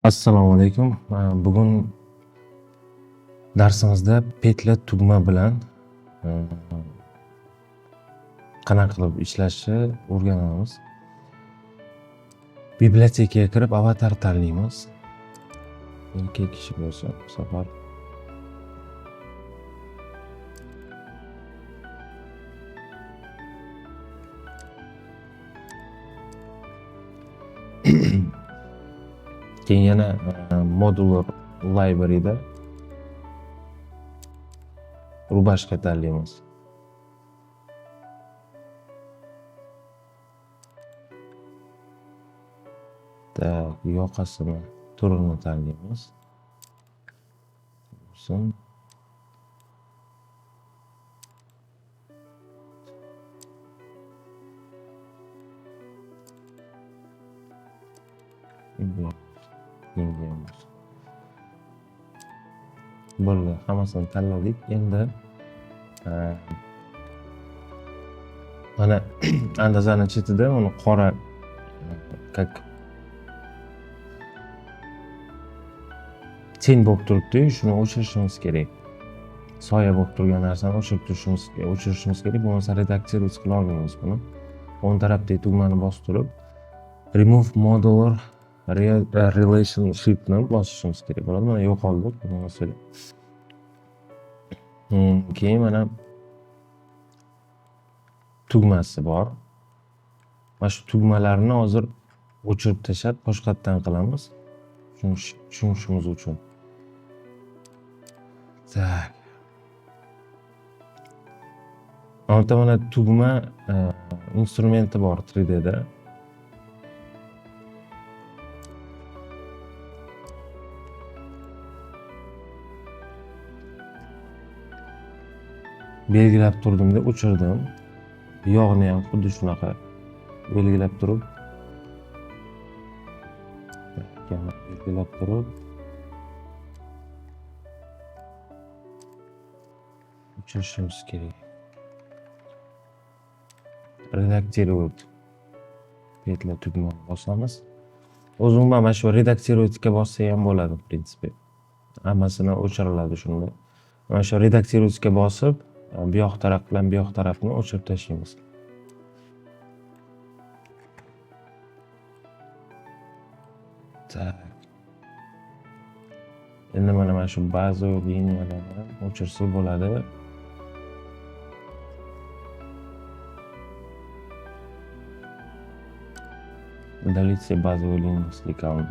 Assalomu alaykum. Bugun darsimizda petla tugma bilan qanaqa qilib ishlashni o'rganamiz. Bibliotekaga kirib avatar tanlaymiz. Erkak kishi bo'lsa, bu safar keyin yana modular library'da rubashka tanlaymiz. Так, yoqasini turini tanlaymiz. Bo'lsin. Endi ham bo'lsin. Bo'ldi, hammasini tanladik. Endi mana andazani chetida uni qora как teng bo'lib turibdi, shuni o'chirishimiz kerak. Soya bo'lib turgan narsani o'chirib turishimiz, o'chirishimiz kerak, bo'lmasa redakировать qila olmaymiz buni. O'ng tarafdagi tugmani bosib turib, remove modular relationshipni bosishimiz kerak bo'ladi. Mana yo'qoldi. Keyin mana tugmasi bor. Mana shu tugmalarni hozir o'chirib tashlab boshqatdan qilamiz. Tushunishimiz uchun. Так. Mana mana tugma instrumenti bor 3D'da. Belgilab turdimda o'chirdim. Yog'ni ham xuddi shunaqa belgilab turib, o'chirishimiz kerak. Redakировать petla tugmani bosamiz. O'zi umuman mana shu redakироватьga bossa ham bo'ladi, в принципе. Hammasini o'chiriladi shunda. Mana shu redakироватьga bosib, bu yoq taraf bilan bu yoq tarafni o'chirib tashlaymiz. Так. Endi mana shu bazaviy liniyalarni o'chirsa bo'ladi. Удалить все базовые линии с лекалом.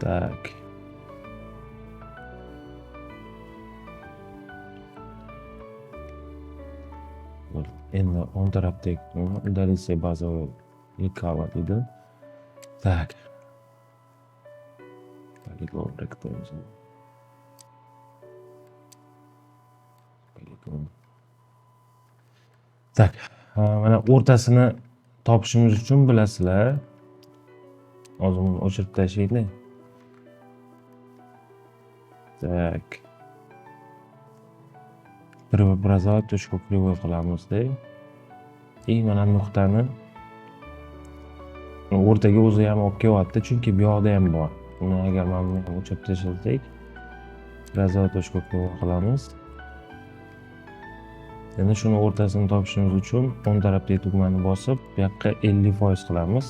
Так. Endi o'ng tarafdagi удалить все базовые лекала deydi. Так. Poligon rectangle. Poligon. Так, mana o'rtasini topishimiz uchun bilasizlar. Hozir buni o'chirib tashlaylik. Так. Преобразовать точку кривой qilamizda. И mana nuqtani o'rtaga o'zi ham olib kelyapti, chunki bu yoqda ham bor. Buni agar mana buni ham o'chirib tashlasak, преобразовать точку кривой qilamiz. Endi shuni o'rtasini topishimiz uchun o'ng tarafdagi tugmani bosib, bu yoqqa 50% qilamiz.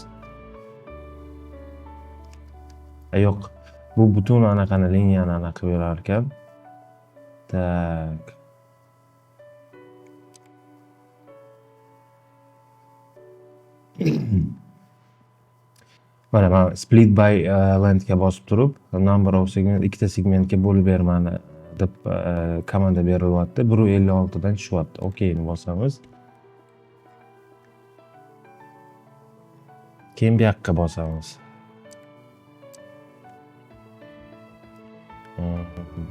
Yo'q, bu butun anaqani liniyani anaqa qilib berar ekan. Tak. Mana men split by lengthga bosib turib, number of segment ikkita segmentga bo'lib bermani deb komanda berilyapti. 1.56 dan tushyapti. Okeyni bosamiz. Keyin bu yoqqa bosamiz.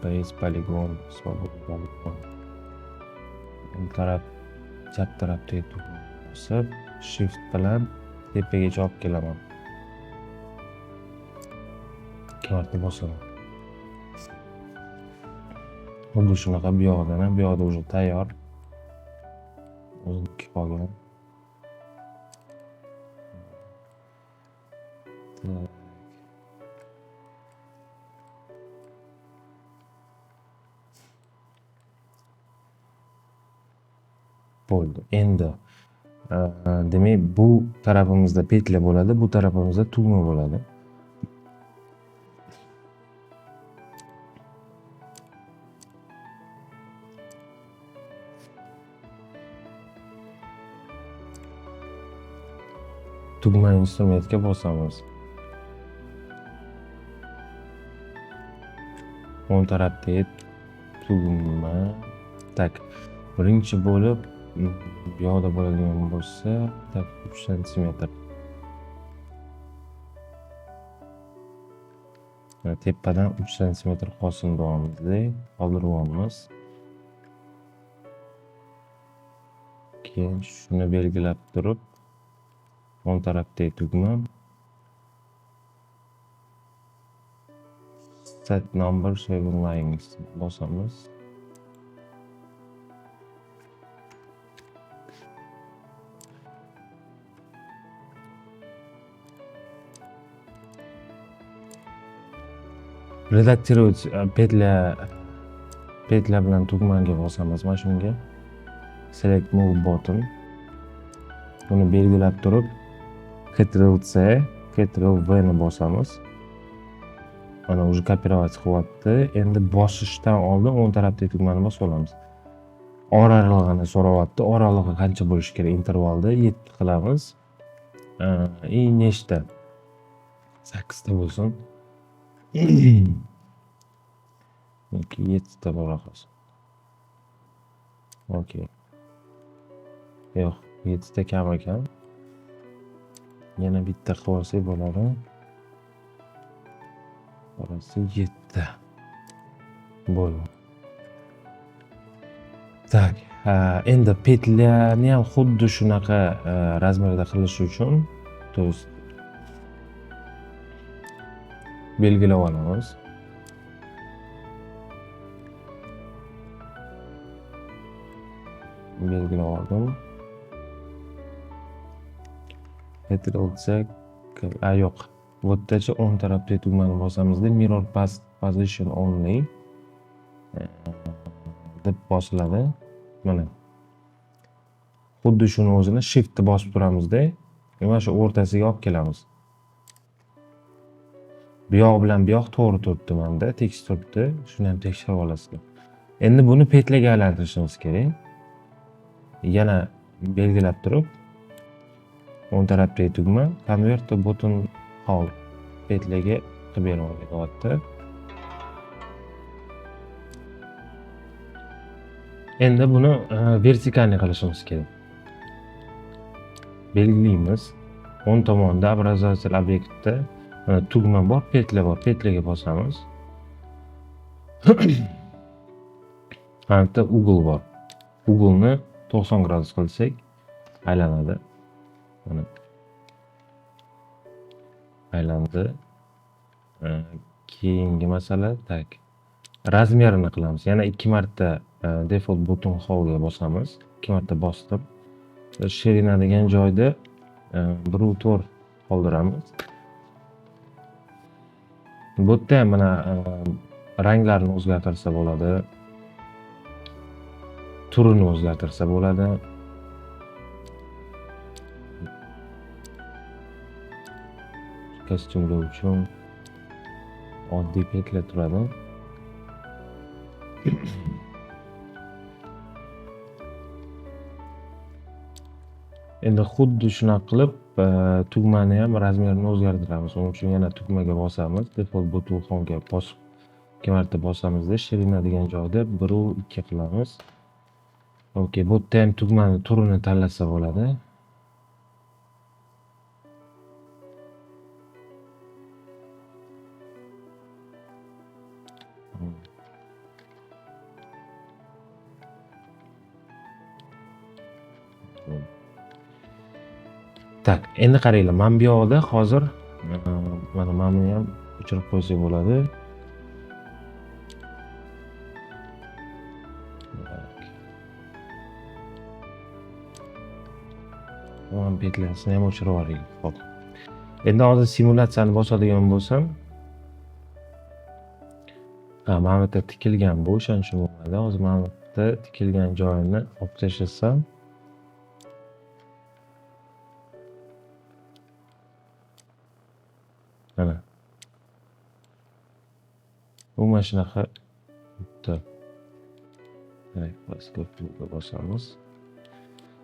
Base polygon, свободный polygon. O'ng taraf, chap tarafdagi tugmani bosib, shift bilan tepagacha olib kelaman. Ikki marta bosaman. Xuddi shunaqa bu yoqdan ham, bu yoqda уже tayyor. O'ziniki qolgan. Так. Bo'ldi. Endi demak, bu tarafimizda petla bo'ladi, bu tarafimizda tugma bo'ladi. Tugma instrumentga bosamiz. O'ng tarafdagi tugma. Tak, birinchi bo'lib bu yoqda bo'ladigan bo'lsa, tak 3 santimetr. Mana tepadan 3 santimetr qolsin deyapmiz, qoldiryapmiz. Keyin shuni belgilab turib, o'ng tarafdagi tugma set number 7 lines bosamiz. Редактировать петля bilan tugmaga bosamiz mana shunga. Select move button. Buni belgilab turib Ctrl C, Ctrl V ni bosamiz. Mana уже kopировать qilyapti. Endi bosishdan oldin o'ng tarafdagi tugmani bosib olamiz. Oralig'ini so'rayapti. Oralig'i qancha bo'lishi kerak intervalda 7 qilamiz. И nechta? 8 ta bo'lsin. Yoki 7 ta bo'la qolsin. Okey. Yo'q, 7 ta kam ekan. Yana bitta qilib olsak bo'ladi. Orasi 7. Bo'ldi. Tak, endi petlyani ham xuddi shunaqa razmerda qilish uchun, to есть belgilab olamiz. Belgilab oldim. Ctrl C, yo'q. Bu yerdacha o'ng tarafdagi tugmani bosamizda mirror position only deb bosiladi. Mana. Xuddi shuni o'zini shiftni bosib turamizda, mana shu o'rtasiga olib kelamiz. Bu yoq bilan bu yoq to'g'ri turibdi menda, tekis turibdi. Shuni ham tekshirib olasizlar. Endi buni petlaga aylantirishimiz kerak. Yana belgilab turib, o'ng tarafdagi tugma convert to button hole petlaga qilib beryapti. Endi buni vertikalni qilishimiz kerak. Belgilaymiz. O'ng tomonda образователь obyektda mana tugma bor, petla bor. Petlaga bosamiz. Mana bu yerda ugl bor. Uglni 90 gradus qilsak aylanadi. Mana aylandi. Keyingi masala, tak. Razmerini qilamiz. Yana 2 marta default button hole ga bosamiz. 2 marta bosdim. Ширина degan joyda 1.4 qoldiramiz. Bu yerda ham mana ranglarni o'zgartirsa bo'ladi. Turini o'zgartirsa bo'ladi. Kostyumlar uchun oddiy petla turadi. Endi xuddi shunaqa qilib, tugmani ham razmerini o'zgartiramiz. Uning uchun yana tugmaga bosamiz. Default button home-ga bosib, 2 marta bosamizda, ширина degan joyda 1.2 qilamiz. Okey, bu yerda ham tugmani turini tanlasa bo'ladi. Tak, endi qaranglar, mana bu yoqda hozir mana buni ham o'chirib qo'ysak bo'ladi. Mana petlasini ham o'chirib yuboraylik. Xo'p. Endi hozir simulyatsiyani bosadigan bo'lsam, ha, mana bu yerda tikilgan bu, o'shaning uchun bo'lmadi. Hozir mana bu yerda tikilgan joyini olib tashlasam, Mana. Bu mana shunaqa bitta. Bosamiz.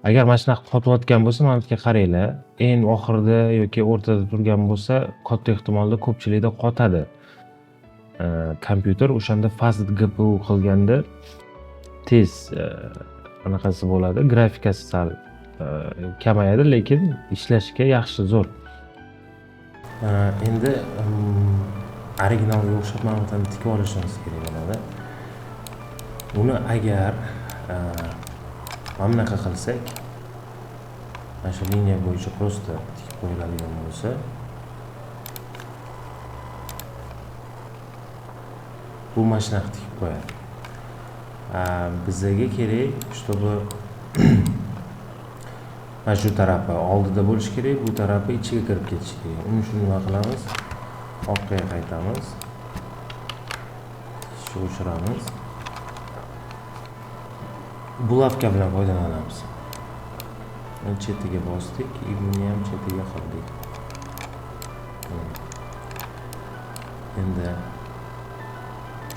Agar mana shunaqa qotayotgan bo'lsa, mana bu yerga qaranglar. Eng oxirida yoki o'rtada turgan bo'lsa, katta ehtimolda ko'pchilikda qotadi. Kompyuter o'shanda fast GPU qilganda tez anaqasi bo'ladi, grafikasi sal kamayadi, lekin ishlashga yaxshi, zo'r. Endi originalga o'xshab mana bu yerdan tikib olishimiz kerak bo'ladi. Uni agar mana bunaqa qilsak, mana shu liniya bo'yicha prosta tikib qo'yiladigan bo'lsa, bu mana shunaqa tikib qo'yadi. Bizga kerak, чтобы mana shu tarafi oldida bo'lishi kerak, bu tarafi ichiga kirib ketishi kerak. Uning uchun nima qilamiz? Orqaga qaytamiz. Shu o'chiramiz. Bulavka bilan foydalanamiz. Chetiga bosdik, buni ham chetiga qildik. Endi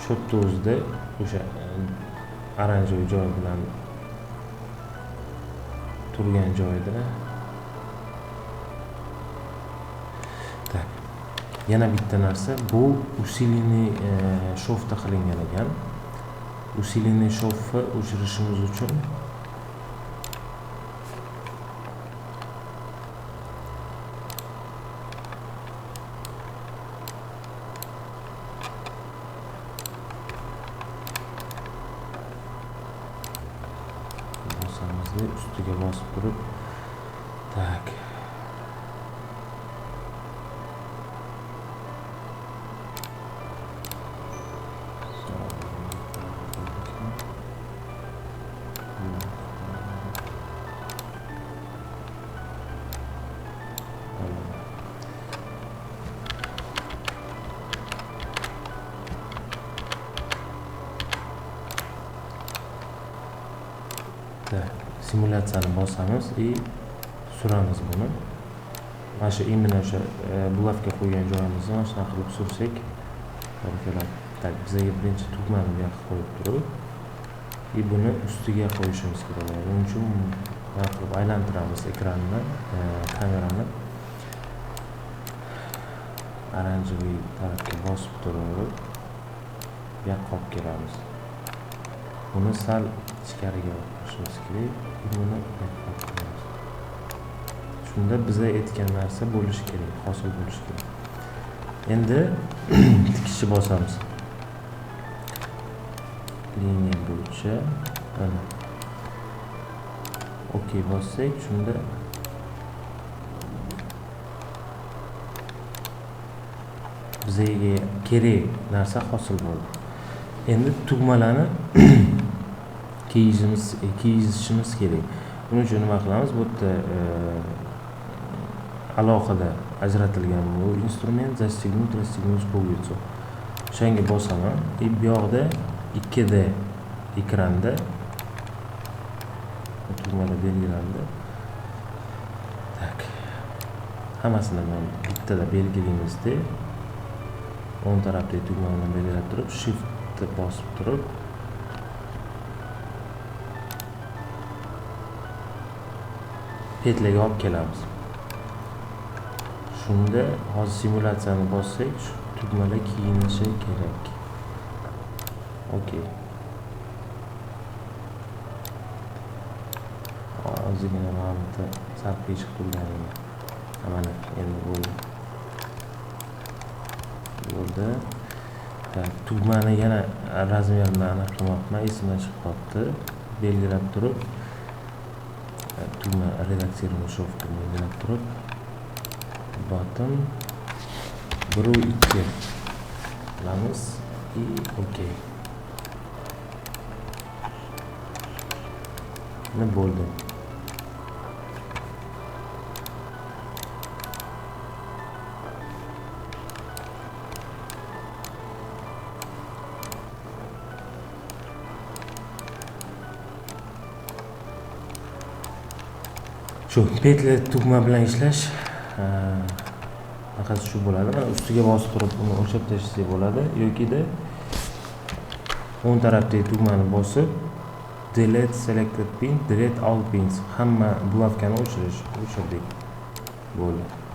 shu yerda o'zida o'sha oranjli joy bilan turgan joyida. Tak. Yana bitta narsa, bu усиленный шовda qilingan ekan. Усиленный shovni o'chirishimiz uchun bosamizda ustiga bosib turib, tak. Simulyatsiyani bosamiz и suramiz buni. Mana shu imенно o'sha bulavka qo'ygan joyimizni mana shunaqa qilib sursak to'g'ri keladi. Tak, bizga birinchi tugmani bu yoqqa qo'yib turib, и buni ustiga qo'yishimiz kerak bo'ladi. Buning uchun nima qilib aylantiramiz ekranni, kamerani. Oranjli tarafga bosib turib, bu yoqqa olib kelamiz. Buni sal ichkariga olib qo'yishimiz kerak, buni bu yoqqa olib kelamiz. Shunda biza aytgan narsa bo'lishi kerak, hosil bo'lishi kerak. Endi tikishni bosamiz. Liniya bo'yicha mana OK bossak, shunda bizga kerak narsa hosil bo'ldi. Endi tugmalarni kiyishimiz kerak. Buning uchun nima qilamiz? Bu yerda alohida ajratilgan bu instrument застегнуть, расстегнуть пуговицу. O'shanga bosaman. И bu yoqda 2D ekranda tugmalar belgilandi. Tak. Hammasini bittada belgilaymizda. O'ng tarafdagi tugma bilan belgilab turib, shift bosib turib petlaga olib kelamiz. Shunda hozir simulyatsiyani bossak, shu tugmalar kiyinishi kerak. Okey. Ozgina mana bu sal qiyshiq turgan ekan. Mana endi bo'ldi. Bo'ldi. Tugmani yana razmer bilan aniq qilmoqman, esimdan chiqib qolibdi. Belgilab turib, tugma redaksiyani shovga belgilab turib, button 1 2 qilamiz и okey. Nima bo'ldi? Shu petli tugma bilan ishlash Anaqasi shu bo'ladi. Mana ustiga bosib turib uni o'chirib tashlasak bo'ladi yokida o'ng tarafdagi tugmani bosib, delete selected pin, delete all pins, hamma булавка ni o'chirish. O'chirdik, bo'ldi.